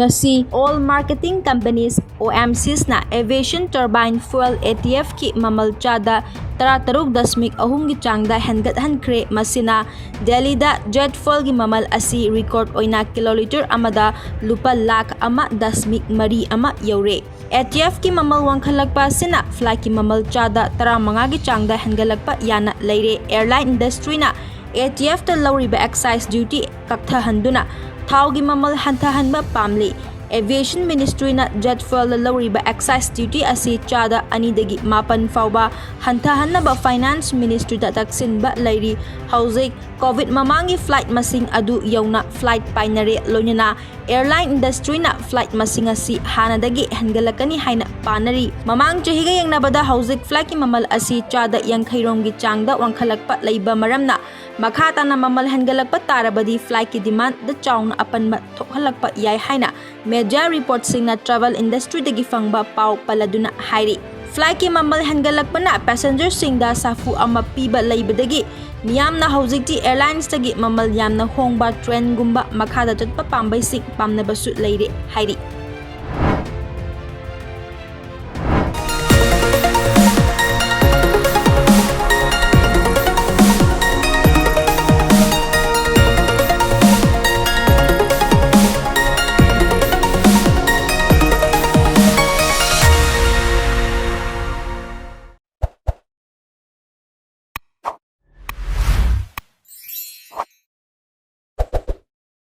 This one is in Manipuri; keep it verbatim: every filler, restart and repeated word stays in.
ꯉꯁꯤ All Marketing Companies, O M Cs, ꯅ aviation turbine fuel, A T F ꯀꯤ ꯃꯃꯜ ꯆꯥꯗ ꯇꯔꯥꯇꯔꯨꯛ ꯗꯁꯃꯤꯛ ꯑꯍꯨꯝꯒꯤ ꯆꯥꯡꯗ ꯍꯦꯟꯒꯠꯍꯟꯈ꯭ꯔꯦ꯫ ꯃꯁꯤꯅ ꯗꯦꯜꯂꯤꯗ jet fuel ꯒꯤ ꯃꯃꯜ ꯑꯁꯤ record ꯑꯣꯏꯅ ꯀꯤꯂꯣꯂꯤꯇꯔ ꯑꯃꯗ ꯂꯨꯄꯥ ꯂꯥꯈ ꯑꯃ ꯗꯁꯃꯤꯛ ꯃꯔꯤ ꯑꯃ ꯌꯧꯔꯦ꯫ A T F ꯀꯤ ꯃꯃꯜ ꯋꯥꯡꯈꯠꯂꯛꯄ ꯑꯁꯤꯅ flight ꯀꯤ ꯃꯃꯜ ꯆꯥꯗ ꯇꯔꯥꯃꯉꯥꯒꯤ ꯆꯥꯡꯗ ꯍꯦꯟꯒꯠꯂꯛꯄ ꯌꯥꯅ ꯂꯩꯔꯦ꯫ Airline industry ꯅ A T F ꯇ ꯂꯧꯔꯤꯕ excise duty ꯀꯛꯊꯍꯟꯗꯨꯅ ꯊꯥꯎꯒꯤ ꯃꯃꯜ ꯍꯟꯊꯍꯟꯕ ꯄꯥꯝꯂꯤ꯫ Aviation Ministry ꯅ jet fuel ꯗ ꯂꯧꯔꯤꯕ excise duty ꯑꯁꯤ ꯆꯥꯗ ꯑꯅꯤꯗꯒꯤ ꯃꯥꯄꯟ ꯐꯥꯎꯕ ꯍꯟꯊꯍꯟꯅꯕ Finance Ministry ꯗ ꯇꯛꯁꯤꯟꯕ ꯂꯩꯔꯤ꯫ ꯍꯧꯖꯤꯛ COVID ꯃꯃꯥꯡꯒꯤ flight ꯃꯁꯤꯡ ꯑꯗꯨ ꯌꯧꯅ flight ꯄꯥꯏꯅꯔꯦ꯫ ꯂꯣꯏꯅꯅ airline industry ꯅ flight ꯃꯁꯤꯡ ꯑꯁꯤ ꯍꯥꯟꯅꯗꯒꯤ ꯍꯦꯟꯒꯠꯂꯛꯀꯅꯤ ꯍꯥꯏꯅ ꯄꯥꯅꯔꯤ꯫ ꯃꯃꯥꯡ ꯆꯍꯤꯒ ꯌꯦꯡꯅꯕꯗ ꯍꯧꯖꯤꯛ flight ꯀꯤ ꯃꯃꯜ ꯑꯁꯤ ꯆꯥꯗ ꯌꯥꯡꯈꯩ ꯔꯣꯝꯒꯤ ꯆꯥꯡꯗ ꯋꯥꯡꯈꯠꯂꯛꯄ ꯂꯩꯕ ꯃꯔꯝꯅ, ꯃꯈꯥ ꯇꯥꯅ ꯃꯃꯜ ꯍꯦꯟꯒꯠꯂꯛꯄ ꯇꯥꯔꯕꯗꯤ flight ꯀꯤ demand ꯗ ꯆꯥꯎꯅ ꯑꯄꯟꯕ ꯊꯣꯛꯍꯜꯂꯛꯄ ꯌꯥꯏ ꯍꯥꯏꯅ media report ꯁꯤꯡꯅ travel industry ꯗꯒꯤ ꯐꯪꯕ ꯄꯥꯎ ꯄꯜꯂꯗꯨꯅ ꯍꯥꯏꯔꯤ꯫ Flight ꯀꯤ ꯃꯃꯜ ꯍꯦꯟꯒꯠꯂꯛꯄꯅ passenger ꯁꯤꯡꯗ ꯁꯥꯐꯨ ꯑꯃ ꯄꯤꯕ ꯂꯩꯕꯗꯒꯤ ꯃꯤꯌꯥꯝꯅ ꯍꯧꯖꯤꯛꯇꯤ airlines ꯇꯒꯤ ꯃꯃꯜ ꯌꯥꯝꯅ ꯍꯣꯡꯕ train ꯒꯨꯝꯕ ꯃꯈꯥꯗ ꯆꯠꯄ ꯄꯥꯝꯕꯩꯁꯤꯡ ꯄꯥꯝꯅꯕꯁꯨ ꯂꯩꯔꯦ ꯍꯥꯏꯔꯤ꯫